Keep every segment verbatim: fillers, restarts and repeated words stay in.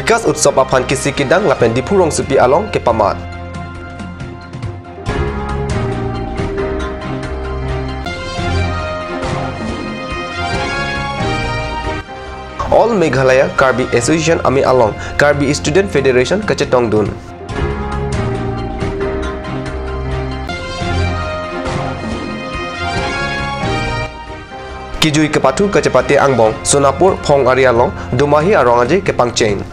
Vikas Utsav aphan kisi kedang lapen Diphu rongsopi along kepamat. All Meghalaya Karbi Association amei along Karbi Student Federation kachetongdun. Kejui kepathu kachepate angbong Sonapur Phong ari along Domahi arong aje kepangcheng.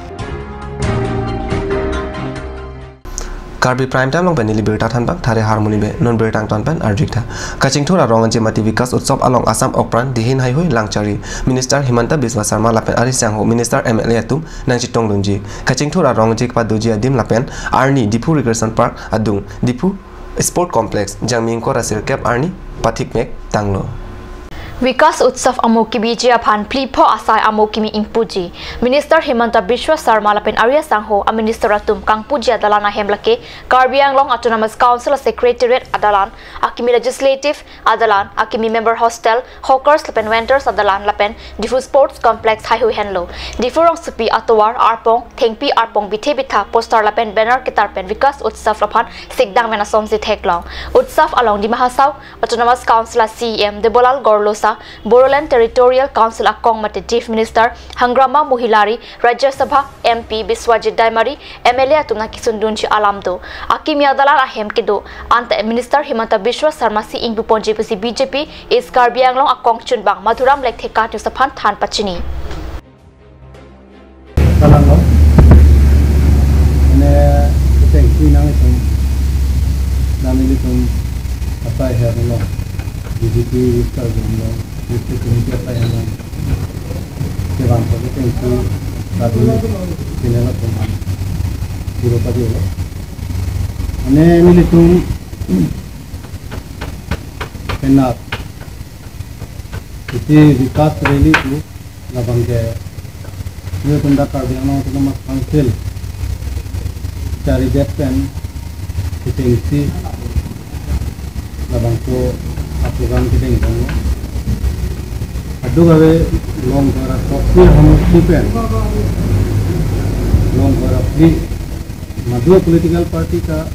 Karbi Prime Time along pen neli birta thanbang Thare Harmoni Bey, non birta angton pen arjuik tha. Kachingthur arong aje mati Vikas Utsav along Assam okpran dihin haihui langchari Minister Himanta Biswa Sarma lapen ari sangho Minister M L A atum nangchetongdunji. Kachingthur arong aje kepadoji adim lapen arni Diphu Recreation Park adung Diphu Sport Complex, Jangmi ingkoi ra sirkep arni pathikmek tanglo. Vikas Utsav amo kebiji aphan phli pho asai amo kimi ingpuji. Minister Himanta Biswa Sarma lapen ari sangho a minister atum kangpuji adalan ahem lake Karbi Anglong Autonomous Council a Secretariat adalan, akimi Legislative adalan, akimi Member Hostel, Hawkers lapen Vendors adalan lapen Diphu Sports Complex haihui henlo. Diphu rongsopi atovar arpong, thengpi arpong bithe bitha poster lapen banner ketar pen Vikas Utsav aphan sikdang pen asomsi theklong. Utsav along Dima Hasao Autonomous Council a C E M Debolal Gorlosa, Bodoland Territorial Council akong mate Chief Minister Hagrama Mohilari, Rajya Sabha M P Biswajit Daimari, M L A atum nangkesundunji alam do. Akimi adalan ahem kedo anta Minister Himanta Biswa Sarma si ingpuponji pusi B J P East Karbi Anglong akong chunbang Madhuram Lektheka News aphan than pachini. Kalang lo. Ane keteng kui nang itum. Nang ilitum asai her lo. B J P East Karbi Anglong. District Committee asai her lo. Kevang ko keteng kui. Tadi sini lo teman. Guru tadi lo. Ane nelitum penap. Isi Vikas Rally tu labang ke nelitum dak Karbi Anglong Autonomous Council charidet pen ketengsi labangso a program kedeng dong. Adu gawe long kora sokti homosti pen long kora phli madu political party ta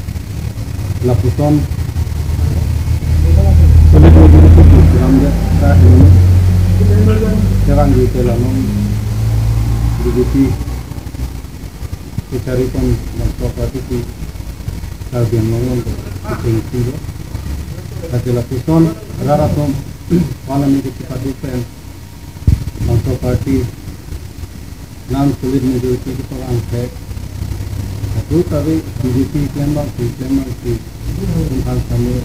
lapuson solid majority program de ta ini. Sekarang di telamon B J P kecari pon bangso party si Karbi Anglong along ketengsi lo. Tapi lapuson rara som wana mi kecipadu pen bangso party non solid majority kepalang thek. Adu kave B J P klembang si, klembang si. Tum kan kami,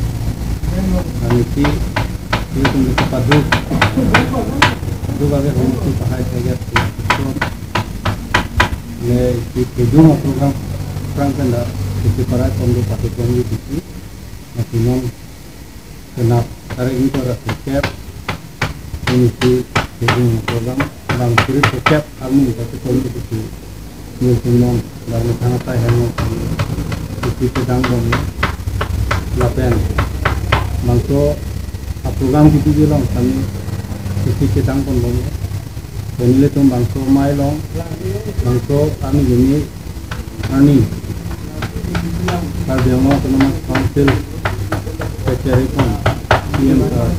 kami si, si tum kecipadu. Adu kave hum si pahai thek ya si. Ne si kejung a program, program kanda, si parai pon do patu pon di si. Masi non Penap tarik ingkoi ra sirkep, ini si kejung program bang suri sirkep arni kachetong itu si nilsi non bang methang atai hemo si kedang bom lapen bangso a program kiti bilong kami si kedang pon bom. Nelitum bangso amei along, bangso kami gini arni Karbi Anglong Autonomous Council kechari pon C M sir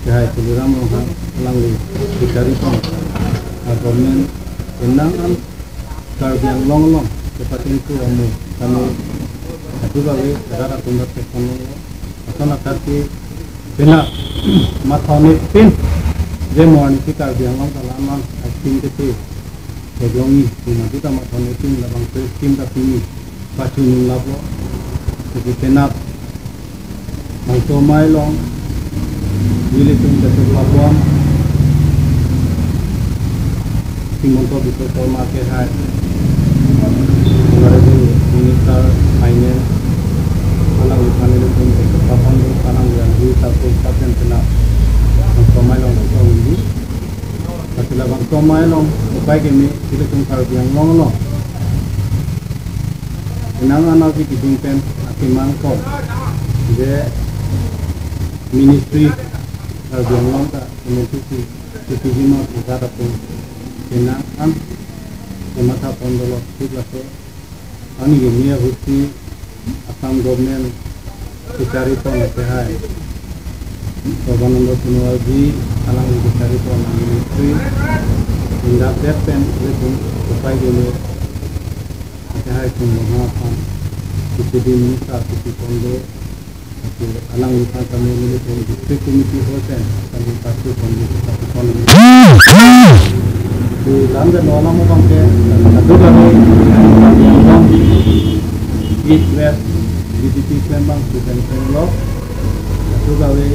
kehai Tuliram Ronghang alangli kechari pon a government penang an Karbi Anglong along kepatin tu amu kami adu kave rat atum rat kepon along. Ason atar ke penap mathone pin je morning si Karbi Anglong kalam an asin ke te kejong ni ni madu ta mathone pin labang pe pin ta pini pachu nung lap lo. Jadi penap bangso amei along nelitum Doctor Pawan Himanta Biswa Sarma kehai Honorable Minister Finance alangli aphan nelitum Doctor Pawan Himanta alangli arju ta ko paten penap bangso amei along bangso undi. Pasi labangso amei along upai keme nelitum Karbi Anglong along penang anarji kiding pen akemang ko je ministry Karbi Anglong ta M N C C, C P G ma pusat apun penang an Matha pon dolo thik lake. Ani gini ahutsi Assam government kachari pon lake hai Sarbananda Sonowal ji alangli kachari pon ministry. Inda pen lekin upai gini lake hai sung bangha aphan kisi di minister kisi pon do. Alangli aphan kami nelitum district committee hoten kami party kami party kami. Di lam ke nolam abang ke satu kami yang East West B J P klembang student klembang. Satu kami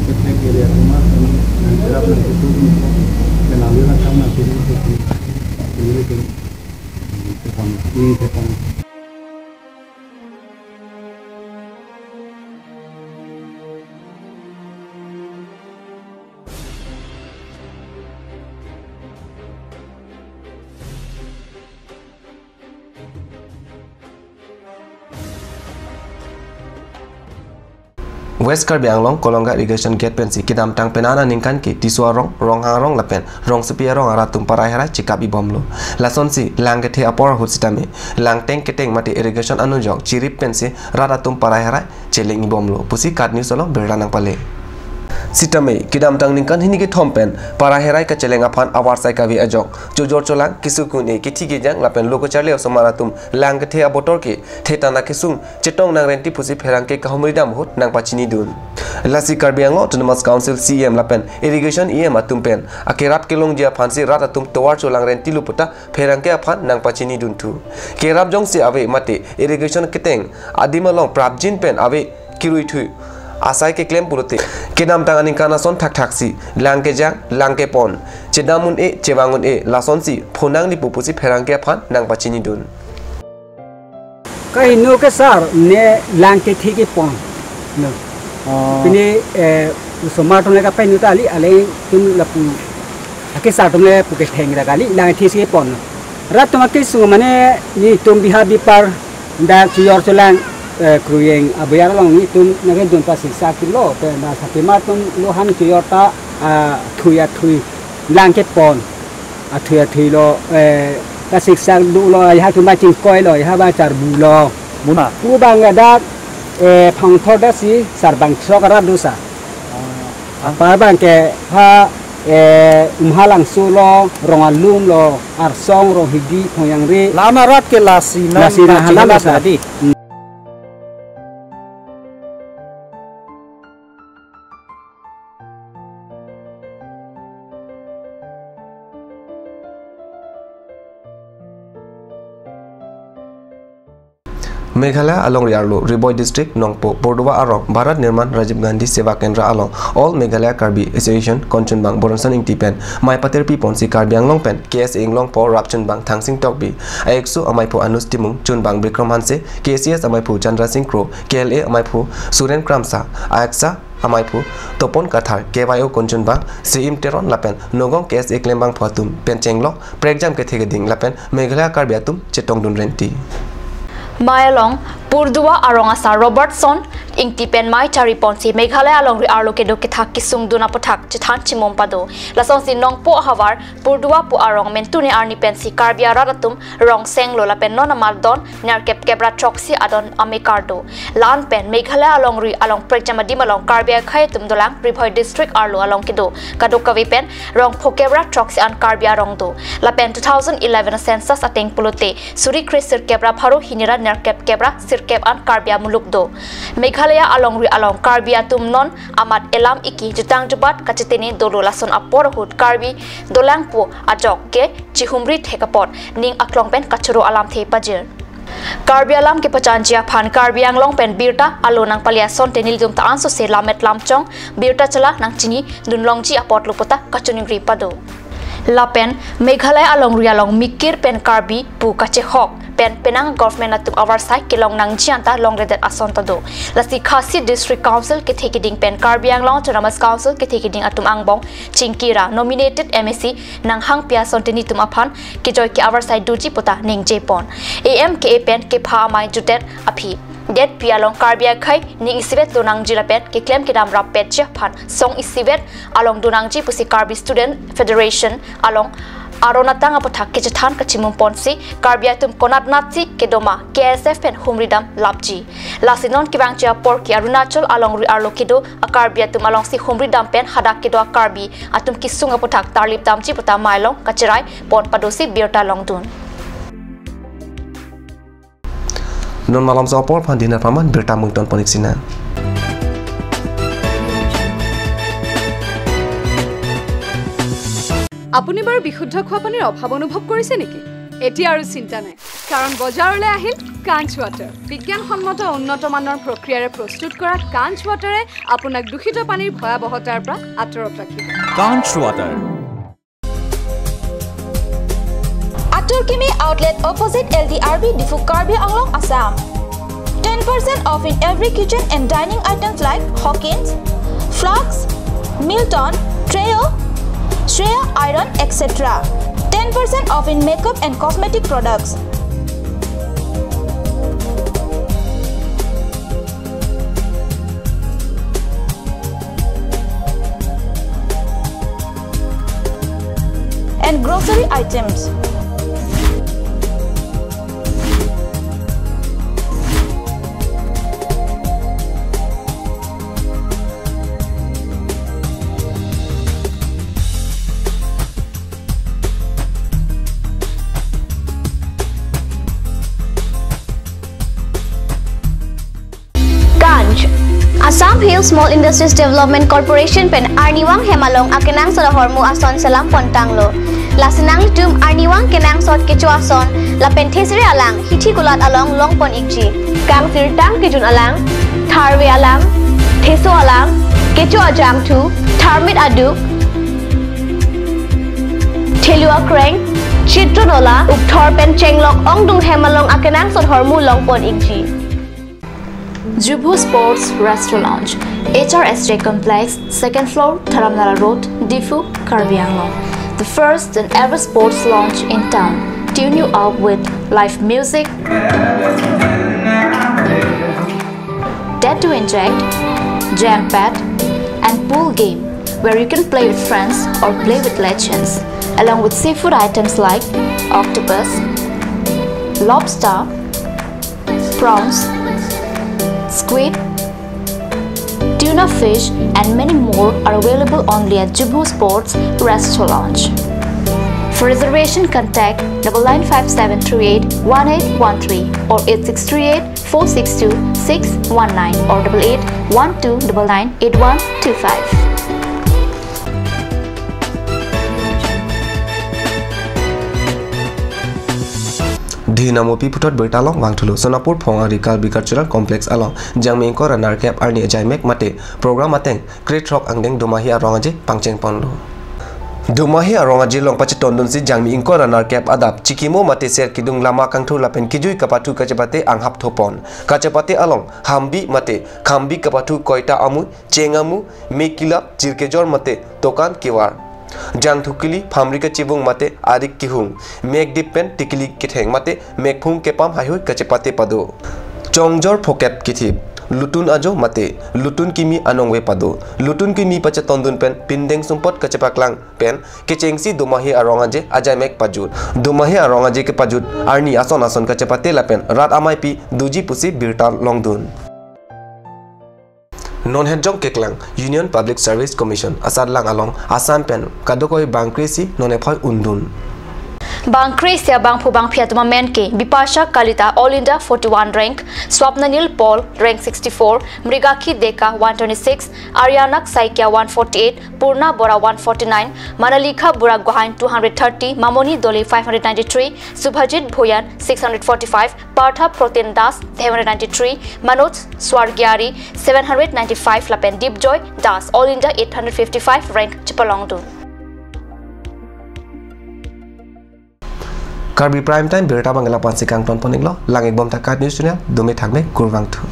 ketek area rumah kami yang kerap nanti tu ini kok kenali lah sama sini tu ini tu ini tu. West Karbi Anglong Kolonga Irrigation Gate pensi kedamtang penang aningkan ke Tisso arong, Ronghang arong lapen Rongsopi arong arat atum parai harai chekap ibomlo. Lasonsi lang kethe apor ahut sitame lang teng keteng mate irrigation anujok chirip pensi rat atum parai harai cheleng ibomlo pusi KAT News along birta nangpale. Sitame kedamtang ningkan hini kethom pen parai harai kacheleng aphan avarsai kave ajok chojor cholang kesukun-e kethi kejang lapen lo kacharli osomar atum lang kethe abotor ke thetana kesung chetong nangrenti pusi pherangke kahumri dam ahut nangpachinidun. Lasi Karbi Anglong Autonomous Council C E M lapen Irrigation E M atum pen akerap kelongji aphansi rat atum tovar cholang rentilo puta pherangke aphan nangpachinidun thu. Kerap jongsi ave mate irrigation keteng adim along prapjin pen ave kirui thui asai keklem pulote kedamtang aningkan ason thakthaksi lang kejang lang kepon chedam un-e chevang un-e lasonsi phonang nipu pusi pherangke aphan nangpachinidun. Kaheno ke sar ne lang kethe kepon. No. Oh. Pini, eh, osomar atum le kapaheno ta kali, alangtum lapu. Akesar atum le pu ketheng ra kali, lang kethe si kepon. Rat atum akesung mane netum biha bipar dak chojor cholang, eh, kruyeng abuyar along netum nangkedun pasiksak lo, pen dak sapimar atum lo han chojor ta, ah, thui athui lang kepon. Athui athui lo, eh, pasiksak dolo, ya ha kema chingkoi lo, ya ha ba charbu lo. Buna. Pu abang ke dak, eh, Phangthor dak si sarbang throk arat do sa. Ah. Apa abang ke ha, eh, Umhalangso lo, Rongalum lo, Arsong, Ronghidi, Phongyangre. Lama rat ke lasi nam lasi na na halam chingla sa. Tadi. Hmm. Meghalaya alongri arlo Ri Bhoi District Nongpoh Purdua arong Bharat Nirman Rajiv Gandhi Seva Kendra along All Meghalaya Karbi Association Kongchunbang Boronson Ingti pen mei paterpi ponsi Karbi Anglong pen K S A Inglongpo Rapchunbang Thangsing Tokbi, A X O amaiphu Anuj Timung, Chunbang Bikram Hanse, K C S amaiphu Chandra Sing Kro, K L A amaiphu Suren Kramsa, A X A amaiphu Topon Kathar, K Y O Kongchunbang Seim Teron lapen Nagaon K S A klembangphu atum pen chenglok prekjam kethe keding lapen Meghalaya Karbi atum chetongdun renti. Mei along Purdua arong asar Robertson Ingti pen mei chari ponsi Meghalaya alongri arlo kedo kethak kesungdun aputhak chethan chimum pado. Lasonsi Nongpoh ahavar Purdua pu arong mentune arni pensi Karbi arat atum rong senglo lapen non amat don nerkep kep ra throksi adon amekar do. La-an pen Meghalaya alongri along prekjam adim along Karbi akhei atum dolang Ri Bhoi District arlo along kedo kadokave pen rong phokep ra throksi an Karbi arong do. Lapen two thousand eleven census ateng pulote suri kre sirkep ra pharo hini ra nerkep kep ra sirkep an Karbi amuluk do. Meghalaya alongri along Karbi atum non amat elam iki jutang jubat kachetene dolo, lason apor ahut Karbi dolang pu ajok ke chihumri thek apot ning aklong pen kachoro alamthe pajir. Karbi alam kepachanji aphan Karbi Anglong pen birta alo nangpali asonte nelitum ta ansose lammet lamchong birta chala nangchinidun longji apotlo puta kachiningri pado. Lapen Meghalaya alongri along mikir pen Karbi pu kachehok pen penang government atum avarsai kelong nangji anta longledet ason ta do. Lasi Khasi District Council kethe keding pen Karbi Anglong Autonomous Council kethe keding atum angbong chingki ra nominated M A C nanghangpi asonte nelitum aphan kejoi ke avarsai doji puta ningje pon. A M K A pen kepha amei judet aphi detpi along Karbi akhei ning isivet lonangji lapen keklem kedam rappetji aphan song isivet along donangji pusi Karbi Student Federation along aron atang aputhak kechethan kachimum ponsi Karbi atum konatnatsi kedo ma K S F pen humri dam lapji. Lasi non kevangji apor ke Arunachal alongri arlo kedo a-Karbi atum alongsi humri dam pen hadak kedo a-Karbi atum kesung aputhak tarlip damji puta mei along kacherai pon padosi birta longdun. Non malomso apor aphan dinar paman birta mungton ponik sina. আপুনি বাৰু বিশুদ্ধ খোৱা পানীৰ অভাৱ অনুভৱ কৰিছে নেকি? এতিয়া আৰু চিন্তা নাই, কাৰণ বজাৰলৈ আহিল কাঞ্চ ৱাটাৰ। বিজ্ঞানসন্মত উন্নত মানৰ প্ৰক্ৰিয়াৰে প্ৰস্তুত কৰা কাঞ্চ ৱাটাৰে আপোনাক দূষিত পানীৰ ভয়াৱহতাৰ পৰা আঁতৰত ৰাখিব। কাঞ্চ water. Atur Kimi Outlet, opposite L D R B, Diphu, Karbi Anglong, Assam. Ten percent off in every kitchen and dining items like Hawkins, Flux, Milton, Trio, Shreya Iron, et cetera. Ten percent off in makeup and cosmetic products. And grocery items. Kancch. Assam Hill Small Industries Development Corporation pen arnivang hem along akenangsot ahormu ason selam pontanglo. Lasi nanglitum arnivang kenangsot kecho ason lapen thesere alang hithi kulat along longpon ikji. Kangsirtang kejun alang, tharve alang, theso alang, kecho ajangthu, tharmit aduk, thelu akreng, chitro nola, ukthor pen chenglok ongdung hem along akenangsot ahormu longpon ikji. Jubo Sports Restaurant, H R S J Complex, second floor, Dharamnala Road, Diphu, Karbi Anglong. The first and ever sports lounge in town. Tune you up with live music, dead to inject, jam pad, and pool game, where you can play with friends or play with legends, along with seafood items like octopus, lobster, prawns, squid, tuna fish, and many more are available only at Jubo Sports Restaurant. For reservation, contact double nine five seven three eight one eight one three or eight six three eight four six two six one nine or double eight one two double nine eight one two five. Dhin amopi puthot birta along vangthulo. Sonapur Phongari Karbi Cultural Complex along Jangmi ingkoi ra nerkep arni ajaimek mate program ateng krethrok angdeng Domahi arong aje pangcheng ponlo. Domahi arong aje along pachetondunsi Jangmi ingkoi ra nerkep adap chikimo mate ser kidung lama kangthur lapen kijui kapathu kachepate anghap thopon. Kachepate along hambi mate khambi kapathu koita amu, cheng amu, me kilap, chirkejor mate tokan kevar, jangthu kili, phamri kachevung mate arik kehung, mekdip pen tikili ketheng mate mekphung kepam haihui kachepate pado. Chongjor phokep kithip, lutun ajo mate lutun kimi anongve pado. Lutun kimi pachetondun pen pindeng sumpot kachepaklang pen kechengsi Domahi arong aje ajaimek pajut. Domahi arong aje kepajut arni ason ason kachepate lapen rat ameipi doji pusi birta longdun. Non hetjong keklang Union Public Service Commission asatlang along Assam pen kadokave bangkresi non ephoi undun. Bangkresi abangphu bangphi atum amen ke Bipasha Kalita, All India forty-one rank, Swapnanil Paul, rank sixty-four, Mrigakhi Deka, one twenty-six, Aryanak Saikia, one forty-eight, Purna Bora, one forty-nine, Manalika Buragohain, two hundred thirty, Mamoni Dole, five hundred ninety-three, Subhajit Bhuyan, six hundred forty-five, Partha Protin Das, seven hundred ninety-three, Manoj Swargiari, seven hundred ninety-five, lapen Dipjoy Das, All India eight hundred fifty-five rank chepalongdun. Karbi Prime Time birta abang la-ansi kangton pon-iklo, lang-ik bom ta KAT News Channel, dome thakme kurvangthu.